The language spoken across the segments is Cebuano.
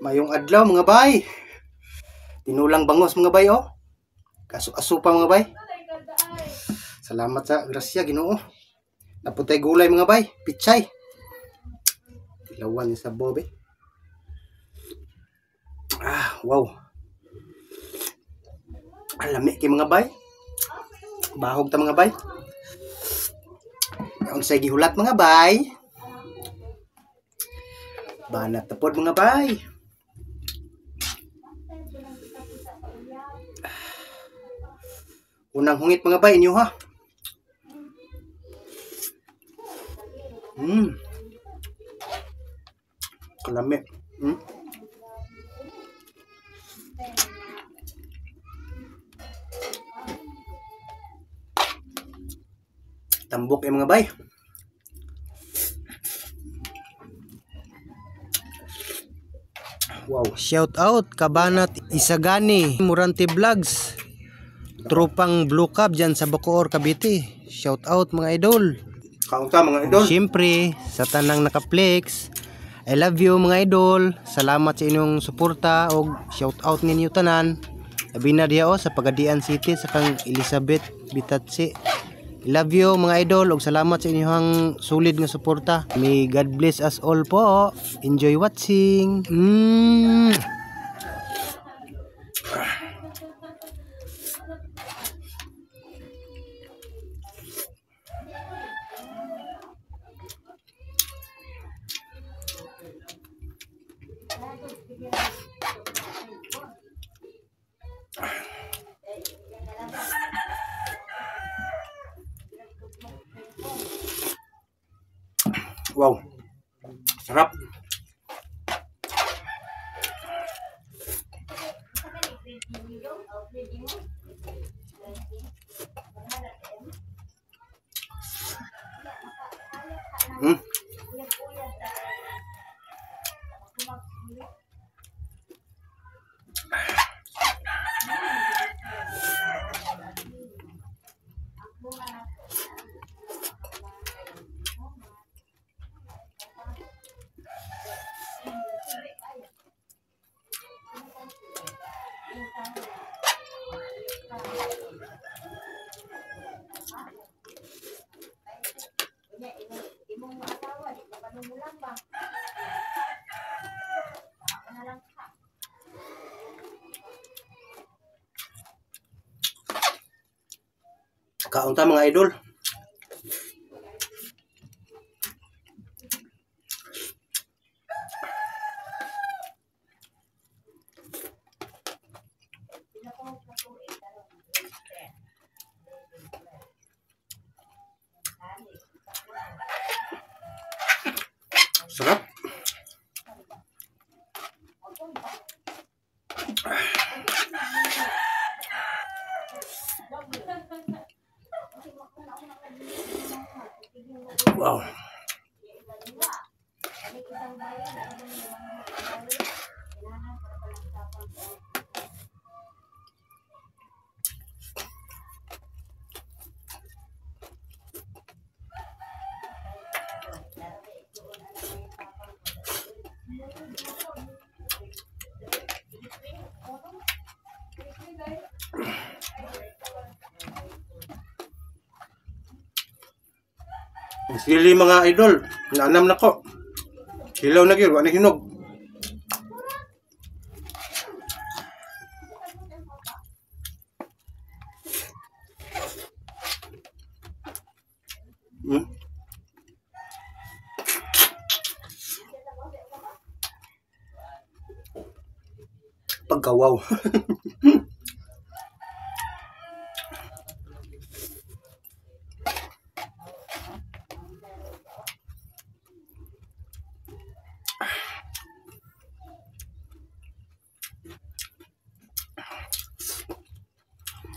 Mayong adlaw, mga bay. Tinulang bangos, mga bay, oh. Kaso-aso pa, mga bay. Salamat sa grasya, Ginoo. Naputay gulay, mga bay, pichay. Tilawan sa bobe. Ah, wow. Alami kay, mga bay. Bahog ta, mga bay. Ang say gihulat, mga bay. Banat na pod, mga bay. Unang hungit, mga bay, inyo ha. Kalami. Tambok yung mga bay. Wow. Shout out Kabanat Isagani, Murante Vlogs. Tropang Blue Cab dyan sa Bacoor, Cavite. Shout out, mga idol. Kaunta, mga idol. Siyempre, sa tanang nakaplex, I love you, mga idol. Salamat sa inyong suporta og shout out ninyo tanan. Abi na diha o sa Pagadian City sa kang Elizabeth Bitatsi. I love you, mga idol, og salamat sa inyong solid nga suporta. May God bless us all po. Enjoy watching. Wow. Sarap. Kaunta, mga idol. Sarap. Wow. Ang sili, mga idol, naanam na ko. Hilaw na gyud, wa na hinog. Pagkawaw.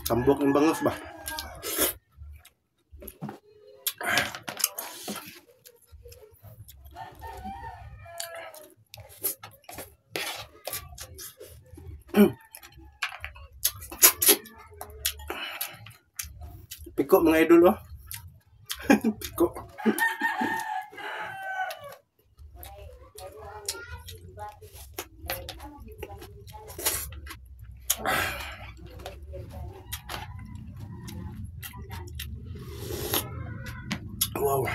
Tambok ng bangos ba? Piko, mga idol, oh. Piko. Wow.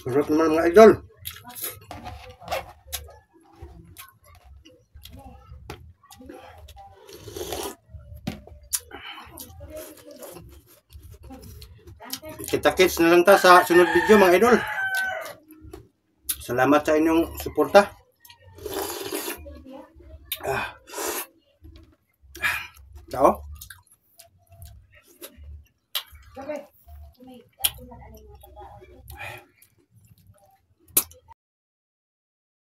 Sarap naman, mga idol. Kita-kits na lang ta sa sunod video, mga idol. Salamat sa inyong suporta. Ah. Ciao.